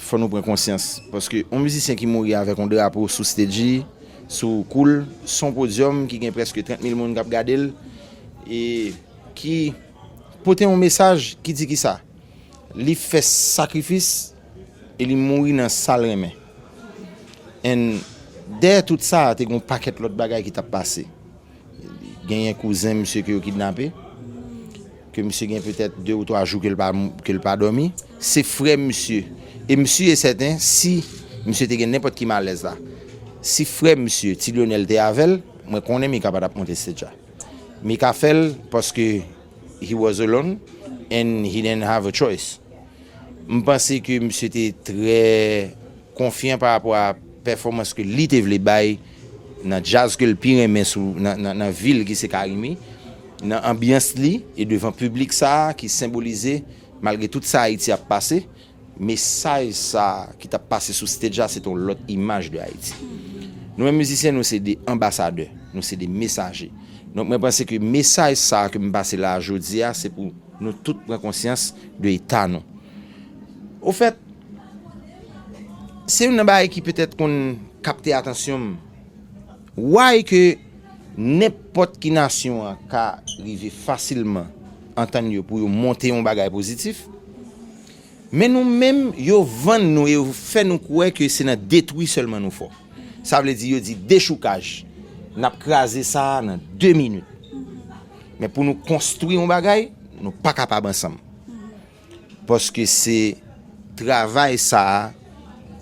fò nou pran konsyans. Paske yon mizisyen ki mouri avèk yon drapo sou stage li, sou kou l, sou yon podyòm ki gen prèske trant mil moun k ap gade l, e ki pote yon mesaj ki di ki sa? Li fè sakrifis e li mouri nan sa l renmen. And dèyè tout sa, te gen yon pakèt lòt bagay ki t ap pase. Genyen kouzen misye ke yo kidnape, ke misye gen petèt de ou twa jou ke l pa, ke l pa dòmi. Se frè misye. E m si e sèten, si misye te gen nenpòt ki malèz la, si frè misye, Ti Lyonèl, te avè l, mwen konnen Mika pa t ap monte stage la. Mika fè l paske he was alone and he didn't have a choice. M panse ke misye te trè konfyan pa rapò a pèfòmans ke li te vle bay nan djaz ke l pi renmen sou, nan, nan, nan vi l ki se Carimi, nan anbyans li e devan piblik sa a ki senbolize, malgre tout sa Ayiti ap pase, mesaj sa a ki t ap pase sou stage la, se te yon lòt imaj de Ayiti. Nou menm mizisyen, nou se de anbasadè, nou se de mesaje. Donk, mwen panse ke mesaj sa a ke m pase la a jodi a, se pou nou tout pran konsyans de eta nou. Ofèt, se youn nan bagay ki petèt konn kapte atansyon m. Why ke nenpòt ki nasyon an ka rive fasilman antann yo pou yo monte yon bagay pozitif, men nou menm, yo vann nou e yo fè nou kwè ke se nan detwi sèlman nou fò. Sa vle di, yo di dechoukaj. N ap kraze sa a nan de minit. Men pou nou konstwi yon bagay, nou pa kapab ansanm. Paske se travay sa a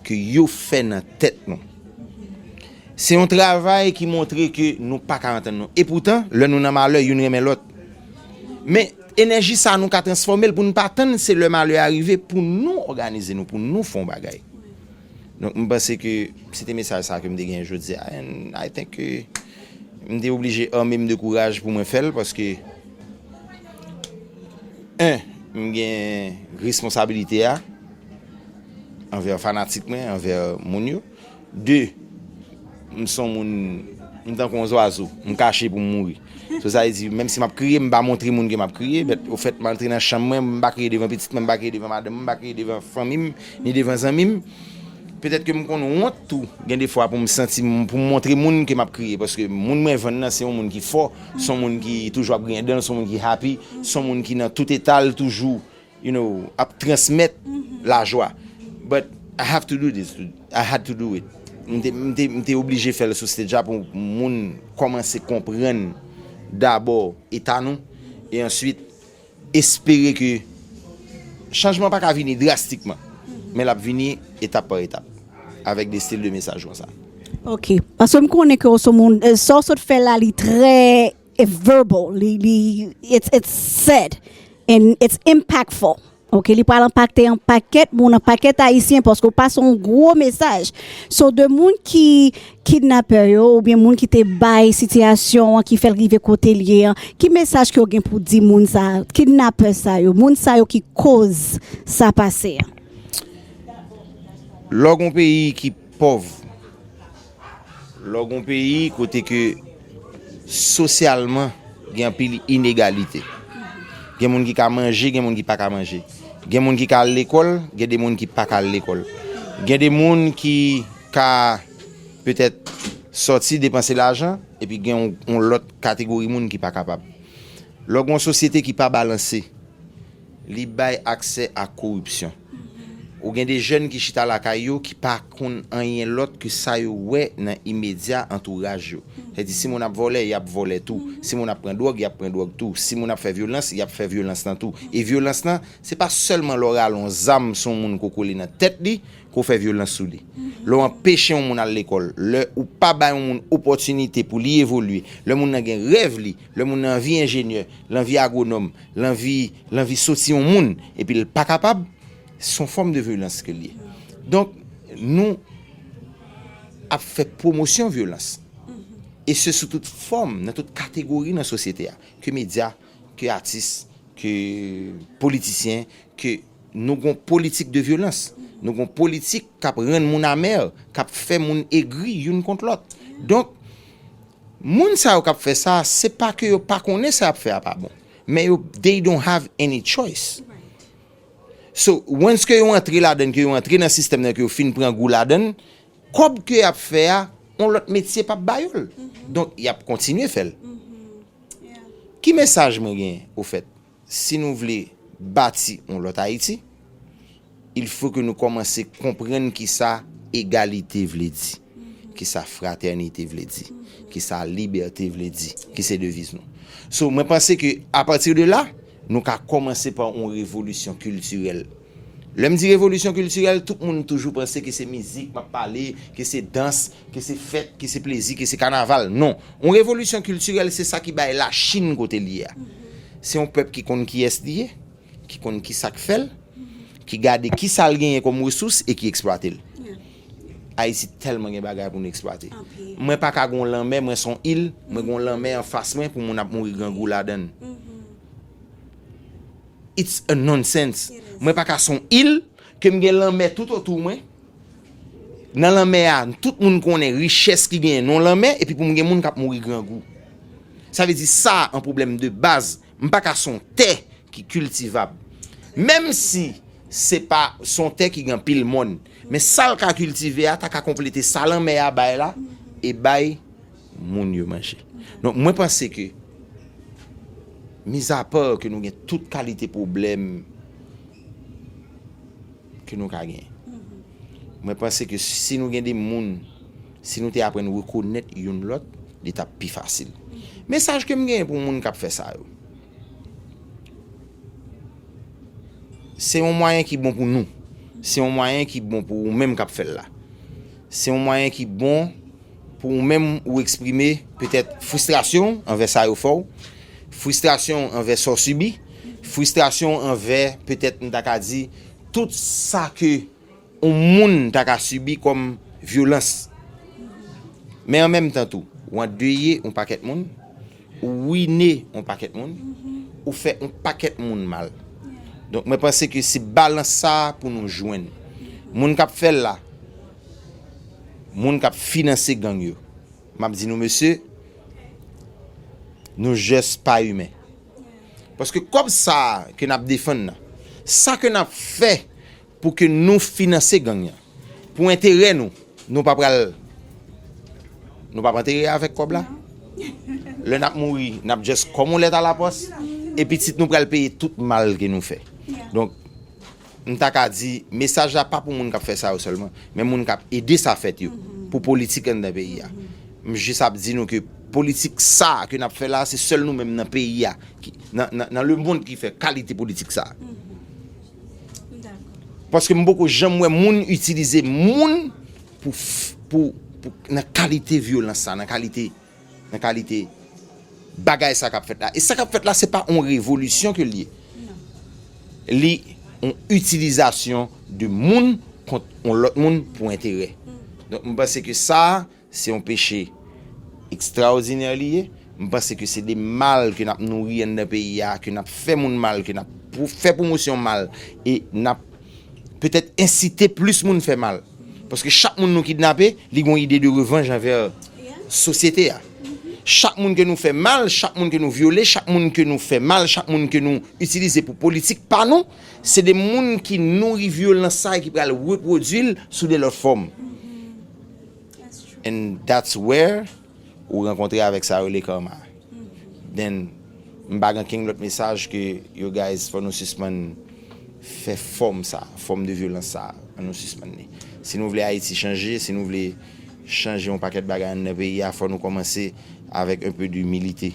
ke yo fè nan tèt nou. Se yon travay ki montre ke nou pa ka antann nou. Epoutan, lè nou nan malè, youn renmen lòt. Men, Enèji sa nou ka transfòme l pou n pa tann se lè malè a rive pou nou òganize nou, pou nou fè yon bagay. Donk, m panse ke se te mesaj sa ke m te genyen jodi a, and I think ke m te oblije ame m de kouraj pou mwen fè l, paske, en, m gen responsabilite a anvè fanatik mwen, anvè moun yo. De, m se yon moun, m tankou yon zwazo, m kache pou m mouri. So, sa vle di, menm si m ap kriye, m pa montre moun ke m ap kriye, but ofèt, m antre nan chanm mwen, m pa kriye devan pitit mwen, m pa kriye devan madanm mwen, m pa kriye devan fanmi m, ni devan zanmi m. Petèt ke m konn wont tou, gen de fwa pou m santi m, pou m montre moun ke m ap kriye, paske moun mwen vann nan se yon moun ki fò, se yon moun ki toujou ap griyen dan l, se yon moun ki happy, se yon moun ki nan tout eta l toujou, you know, ap transmèt lajwa. But I have to do this. I had to do it. M te, m te, m te oblije fè l sou stage la pou moun kòmanse konprann dabò eta nou, e answit espere ke chanjman pa ka vini drastikman, men l ap vini etap pa etap, avèk de stil de mesaj konsa. Ok. Paske m konnen ke w se moun, eh, sa w sot fè la, li trè, eh, verbal, li, li, it's, it's said, and it's impactful. Ok, li pral enpakte yon pakèt moun, yon pakèt ayisyen, paske w pase yon gwo mesaj. So, de moun ki kidnapè yo, oubyen moun ki te bay sitiyasyon an ki fè l rive kote l ye an, ki mesaj ke w gen pou di moun sa, kidnapè sa yo, moun sa yo ki koz sa pase an? Lè w gen yon peyi ki pòv, lè w gen yon peyi kote ke sosyalman gen anpil inegalite. Gen moun ki ka manje, gen moun ki pa ka manje. Gen moun ki ka al lekòl, gen de moun ki pa ka al lekòl. Gen de moun ki ka petèt sòti depanse lajan, epi gen yon, yon lòt kategori moun ki pa kapab. Lè w gen yon sosyete ki pa balanse, li bay aksè a koripsyon. Ou gen de jèn ki chita lakay yo ki pa konn anyen lòt ke sa yo wè nan imedya antouraj yo. Sètadi, si moun ap vòlè, y ap vòlè tou. Si moun ap pran dwòg, y ap pran dwòg tou. Si moun ap fè vyolans, y ap fè vyolans lan tou. E vyolans lan, se pa sèlman lè w rale yon zam sou yon moun ke w kole nan tèt li, ke w fè vyolans sou li. Lè w anpeche yon moun al lekòl, lè ou pa bay yon moun opòtinite pou li evolye, lè moun nan gen rèv li, lè moun nan anvi enjenyè, l anvi agwonòm, l anvi, l anvi soti yon moun, epi l pa kapab, se yon fòm de vyolans ke l ye. Donk, nou ap fè pwomosyon vyolans. E se sou tout fòm, nan tout kategori nan sosyete a, ke medya, ke atis, ke politisyen, ke nou gon politik de vyolans. Nou gon politik k ap rann moun amè, k ap fè moun egri youn kont lòt. Donk, moun sa yo k ap fè sa, se pa ke yo pa konnen sa y ap fè a pa bon. Men yo, they don't have any choice. So, once ke yo antre ladann, ke yo antre nan sistèm nan, ke yo fin pran gou ladann, kòb ke y ap fè a, yon lòt metye p ap ba yo l. Donk, y ap kontinye fè l. Ki mesaj mwen genyen, ofèt? Si nou vle bati yon lòt Ayiti, il faut que nou kòmanse konprann kisa egalite vle di, kisa fratènite vle di, kisa libète vle di, ki se deviz nou. So, mwen panse ke apati de la, nou ka kòmanse pa yon revolisyon kiltirèl. Lè m di revolisyon kiltirèl, tout moun toujou panse ke se mizik m ap pale, ke se dans, ke se fèt, ke se plezi, ke se kanaval. Non. Yon revolisyon kiltirèl, se sa ki bay Lachin kote l ye a. Se yon pèp ki konn kiyès li ye, ki konn kisa k fè l, ki gade kisa l genyen kòm resous e ki eksplwate l. Ayiti tèlman gen bagay pou nou eksplwate. Mwen pa ka gen yon lanmè, mwen se yon il, mwen gen yon lanmè anfas mwen pou moun ap mouri grangou ladann. It's a nonsense. Mwen pa ka se yon il ke m gen lanmè tout otou mwen. Nan lanmè a, tout moun konnen richès ki genyen nan lanmè, epi pou m gen moun k ap mouri grangou. Sa vle di sa an pwoblèm de baz. M pa ka se yon tè ki kiltivab. Menm si se pa se yon tè ki gen anpil mòn, men sa l ka kiltive a ta ka konplete sa lanmè a bay la e bay moun yo manje. Donk, mwen panse ke, mizapa ke nou gen tout kalite pwoblèm ke nou ka genyen, mwen panse ke si nou gen de moun, si nou te aprann rekonèt youn lòt, li t ap pi fasil. Mesaj ke m genyen pou moun k ap fè sa yo, se yon mwayen ki bon pou nou. Se yon mwayen ki bon pou ou menm k ap fè l la. Se yon mwayen ki bon pou ou menm ou eksprime petèt fristrasyon w anvè sa yo fè w, fristrasyon w anvè sa w sibi, Fristrasyon anvè, petèt m ta ka di, tout sa ke yon moun ta ka sibi kòm vyolans. Men an menm tan tou, ou andeye yon pakèt moun, ou wine yon pakèt moun, ou fè yon pakèt moun mal. Donk, mwen panse ke se balans sa a pou nou jwenn. Moun k ap fè l la, moun k ap finanse gang yo, m ap di nou, mesye, nou jis pa imen. Paske kòb sa a ke n ap defann nan, sa ke n ap fè pou ke nou finanse gang nan, pou enterè nou, nou pa pral, nou p ap antere avèk kòb la. Lè n ap mouri, n ap just kòm yon lèt alapòs, e pitit nou pral peye tout mal ke nou fè. Donk, m ta ka di, mesaj la pa pou moun k ap fè sa yo sèlman, men moun k ap ede sa fèt yo, pou politik anndan peyi a. M jis ap di nou ke politik sa ke n ap fè la, se sèl nou menm nan peyi a, ki, nan, nan, nan lemonn ki fè kalite politik sa. Paske m poko janm wè moun itilize moun pou, pou, pou, nan kalite vyolans sa, nan kalite, nan kalite bagay sa k ap fèt la. E sa k ap fèt la, se pa yon revolisyon ke l ye. Li yon itilizasyon de moun kont yon lòt moun pou enterè. Donk, m panse ke sa, se yon peche ekstraòdinè li ye. M panse ke se de mal ke n ap nouri anndan peyi a, ke n ap fè moun mal, ke n ap pou, fè pwomosyon mal, e n ap petèt ensite plis moun fè mal. Paske chak moun nou kidnape, li gon ide de revanj anvè sosyete a. Chak moun ke nou fè mal, chak moun ke nou vyole, chak moun ke nou fè mal, chak moun ke nou itilize pou politik pa nou, se de moun ki nouri vyolans sa e ki pral repwodui l sou de lòt fòm. And that's where ou rankontre avèk sa yo rele karma. Then, m pa gen kenn lòt mesaj ke yo guys, fò nou sispann fè fòm sa, fòm de vyolans sa, ann nou sispann li. Si nou vle Ayiti chanje, si nou vle chanje yon pakèt bagay anndan peyi a, fò nou kòmanse avèk un peu d'humilité.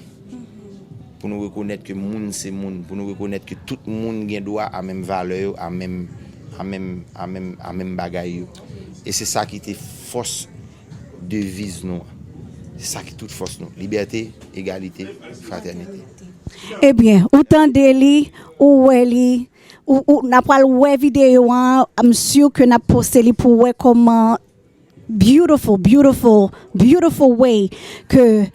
Pou nou rekonèt ke moun se moun, pou nou rekonèt ke tout moun gen dwa a menm valè yo, a menm, a menm, a menm, a menm bagay yo. E se sa ki te fòs deviz nou an. Se sa ki tout fòs nou. Libète, egalite, fratènite. Ebyen, ou tande li, ou wè li, ou, ou n a pral wè videyo an, I'm sure ke n ap poste li pou wè kòman beautiful, beautiful, beautiful way ke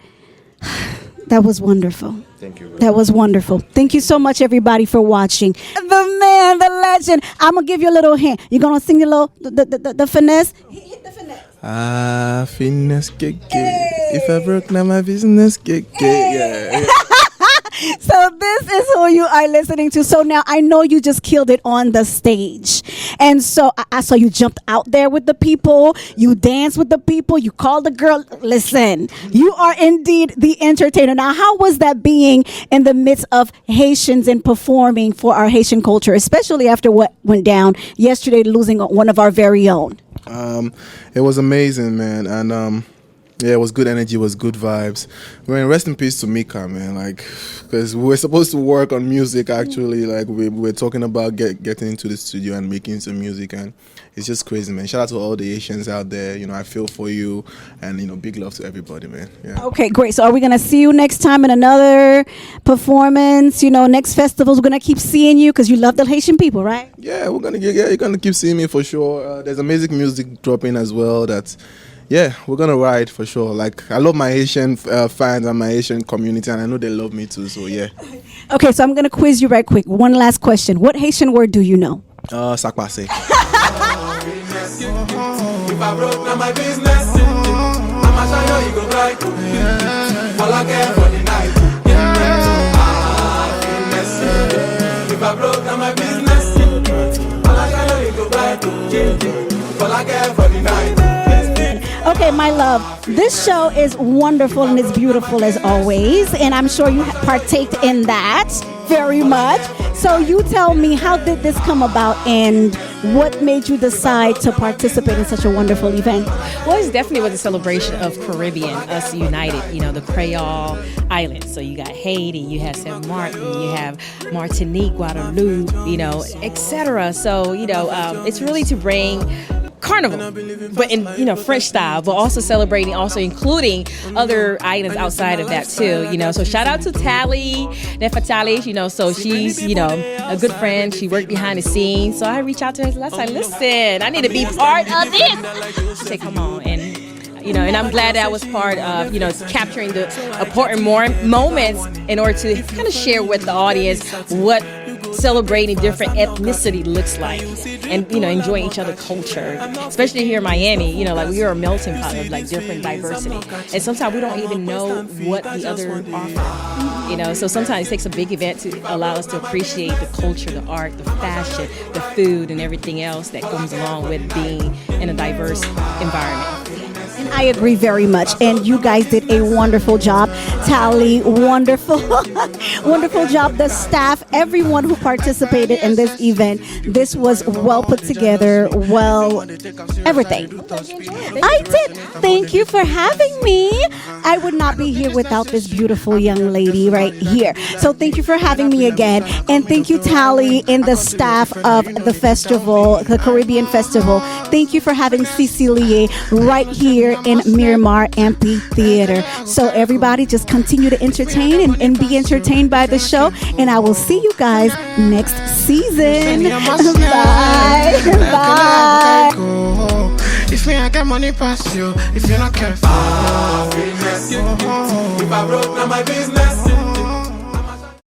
that was wonderful. Thank you. That was wonderful. Thank you so much, everybody, for watching. The man, the legend. I'm gonna give you a little hint. You're gonna sing the little, the, the, the, the finesse. Hit, hit the finesse. Ah, finesse, keke. If I broke, now my business, keke. Yeah. So this is who you are listening to. So now I know you just killed it on the stage. And so I, I saw you jumped out there with the people, you danced with the people, you called the girl. Listen, you are indeed the entertainer. Now, how was that being in the midst of Haitians and performing for our Haitian culture, especially after what went down yesterday, losing one of our very own? Um, it was amazing, man. And um, yeah, it was good energy, it was good vibes. Man, rest in peace to Mika, man. Like, because we were supposed to work on music actually. Like, we, we were talking about get, getting into the studio and making some music, and it's just crazy, man. Shout out to all the Haitians out there. You know, I feel for you, and you know, big love to everybody, man. Yeah. Okay, great. So are we gonna see you next time in another performance? You know, next festivals. We're gonna keep seeing you because you love the Haitian people, right? Yeah, we're gonna get, yeah, you're gonna keep seeing me for sure. Uh, there's amazing music dropping as well. That's yeah, we're gonna ride for sure. Like I love my Haitian uh, fans and my Haitian community, and I know they love me too. So yeah. Okay, so I'm gonna quiz you right quick. One last question. What Haitian word do you know? Uh, sak pase. If I broke, now my business. I'm a shy, you go bright. All I care for the night. Ah, business. If I broke, now my business. All I care, you go bright. All I care for the night. Okay, my love, this show is wonderful and it's beautiful as always, and I'm sure you partaked in that very much. So you tell me, how did this come about and what made you decide to participate in such a wonderful event? Well, it definitely was a celebration of Caribbean, us united, you know, the Creole islands. So you got Haiti, you have Saint Martin, you have Martinique, Guadeloupe, you know, et cetera. So, you know, um, it's really to bring carnival, but in, you know, French style, but also celebrating, also including other items outside of that too. You know, so shout out to Tally Nefatali. You know, so she's, you know, a good friend. She worked behind the scenes, so I reach out to her. That's like, listen, I need to be part of this. She said, come on, and you know, and I'm glad that I was part of, you know, capturing the important more moments in order to kind of share with the audience what celebrating different ethnicity looks like, and, you know, enjoying each other culture, especially here in Miami. You know, like, we are a melting pot of, like, different diversity, and sometimes we don't even know what the other offer. You know, so sometimes it takes a big event to allow us to appreciate the culture, the art, the fashion, the food, and everything else that comes along with being in a diverse environment. And I agree very much. And you guys did a wonderful job. Tally, wonderful, wonderful job. The staff, everyone who participated in this event. This was well put together, well, everything. I did. Thank you for having me. I would not be here without this beautiful young lady right here. So thank you for having me again. And thank you, Tally, and the staff of the festival, the Caribbean Festival. Thank you for having Cecilia right here in Miramar Amphitheater. So everybody just continue to entertain and, and be entertained by the show. And I will see you guys next season. Bye. Bye. If me, I got money pass you, if you don't care for If I broke, now my business.